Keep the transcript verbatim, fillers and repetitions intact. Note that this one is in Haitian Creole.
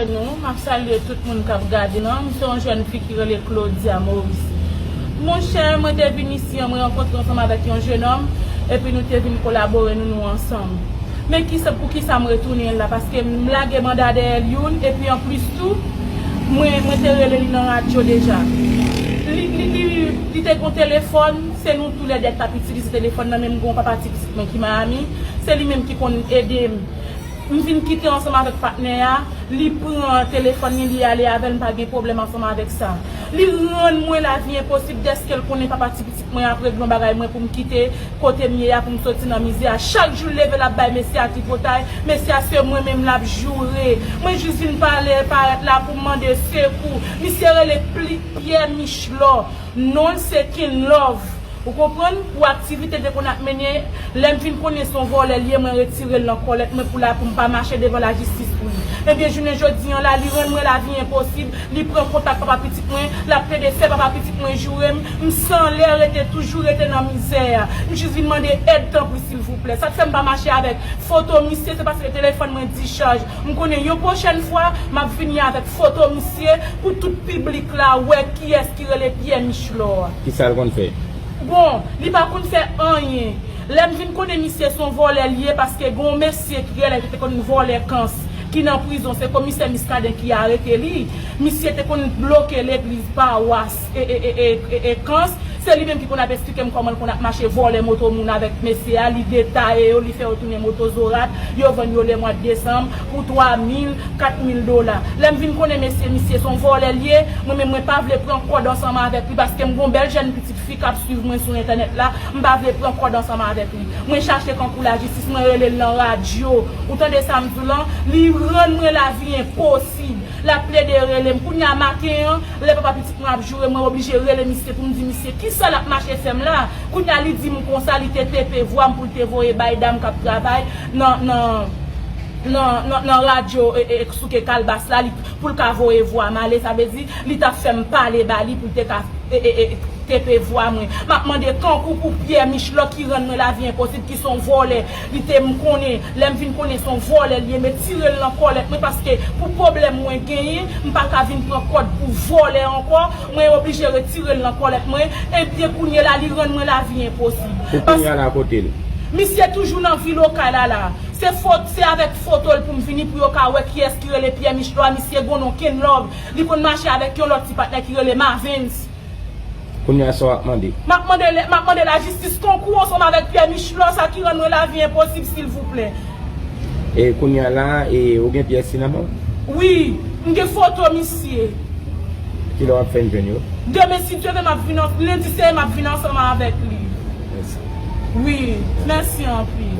Nou, m ap salye tout moun k ap gade la. M se yon jèn fi ki rele Claudia Maurice. Monchè, mwen te vin isi an, mwen rankontre ansanm avèk yon jennòm, epi nou te vin kolabore nou, nou ansanm. Men kisa, poukisa m retounen la? Paske m lage manda dèyè l youn, epi anplis tou, mwen, mwen te rele li nan radyo deja. Li, li, li, li te gon telefòn, se nou toulède t ap itilize telefòn nan, men m gon papa ti pitit mwen ki Miami, se li menm ki konn ede m. M vin kite ansanm avèk patnè a, li pran telefòn li, li ale avè l, m pa gen pwoblèm ansanm avèk sa. Li rann mwen lavi enposib dèske l konnen papa ti pitit mwen ap regle yon bagay mwen pou m kite kote m ye a, pou m soti nan mizè a. Chak jou l leve l ap bay mesye a tripotay, mesye a se mwen menm l ap joure. Mwen jis vin pale, parèt la pou m mande sekou. Misye rele Pli-, Pyè Michlò. Non l se Ken Love. Ou konprann? Pou aktivite l te konn ap mennen, lè m vin konnen se yon vòlè l ye, mwen retire l nan kòlèt mwen pou la, pou m pa mache devan lajistis pou li. Ebyen, jounen jodi an la, li rann mwen lavi enposib, li pran kontak papa pitit mwen, l ap plede fè papa pitit mwen joure m, m san lè rete, toujou rete nan mizè a. M jis vin mande èd, tanpri, silvouplè. Sa k fè m pa mache avèk foto misye, se paske telefòn mwen dichaj. M konnen yon pwochèn fwa, m ap vini avèk foto misye pou tout piblik la wè kiyès ki rele Pyè Michlò a. Kisa l konn fè? Bon, li pa konn fè anyen. Lè m vin konnen misye se yon vòlè l ye, paske gen yon mesye ki genlè ki te konn vòlè Kans, ki nan prizon, se komisè Muscadin ki arete li. Misye te konn bloke legliz, pawas, e, e, e, e, e, e Kans. Se li menm ki konn ap eksplike m kòman l konn ap mache vòlè moto moun avèk mesye a. Li detaye yo, li fè yo tounen moto zorat, yo vann yo lè mwa desanm pou twa mil, kat mil dola. Lè m vin konnen mesye, misye se yon vòlè l ye, mwen menm mwen pa vle pran kòd ansanm avèk li paske m gon bèl jèn pitit fi k ap swiv mwen sou entènèt la, m pa vle pran kòd ansanm avèk li. Mwen chache kankou lajistis, mwen rele l nan radyo. Ou tande sa m di w lan? Li rann mwen lavi enposib. L ap plede rele m. Kounye a maten an, lè papa pitit mwen ap joure, mwen oblije rele misye pou m di misye kisa l ap mache fè m la. Kounye a li di m konsa, li te tepe vwa m pou l te voye bay dam k ap travay nan, nan, nan, nan, nan radyo, e, e, souke Kalbas la, li, pou l ka voye vwa m ale. Sa vle di, li t ap fè m pale ba li pou l te ka, e, e, e, tepe vwa mwen. M ap mande kankou pou Pyè Michlò ki rann mwen lavi enposib, ki se yon vòlè. Li te m konnen, lè m vin konnen se yon vòlè l ye, m retire l nan kòlèt mwen, paske pou pwoblèm mwen genyen, m pa ka vin pran kòd pou vòlè ankò, mwen oblije retire l nan kòlèt mwen, ebyen kounye la li rann mwen lavi enposib. Pou kounye a la kote l? Misye toujou nan vil Okay la la. Se fot-, se avèk foto l pou m vini pou yo ka wè kiyès ki rele Pyè Michlò a, misye gon non Ken Love, li konn mache avèk yon lòt ti patnè ki rele Mavens. Kounye a sa w ap mande? M ap mande, m ap mande lajistis konkou ansanm avèk Pyè Michlò, sa ki rann mwen lavi enposib, silvouplè. E kounye a la, e, ou gen pyès li nan men w? Wi, m gen foto misye. Kilè w ap fè n jwenn yo? Demen, si Dye vle, m ap vin an-, lendi se m ap vin ansanm avèk li. Mèsi. Wi, mèsi anpil.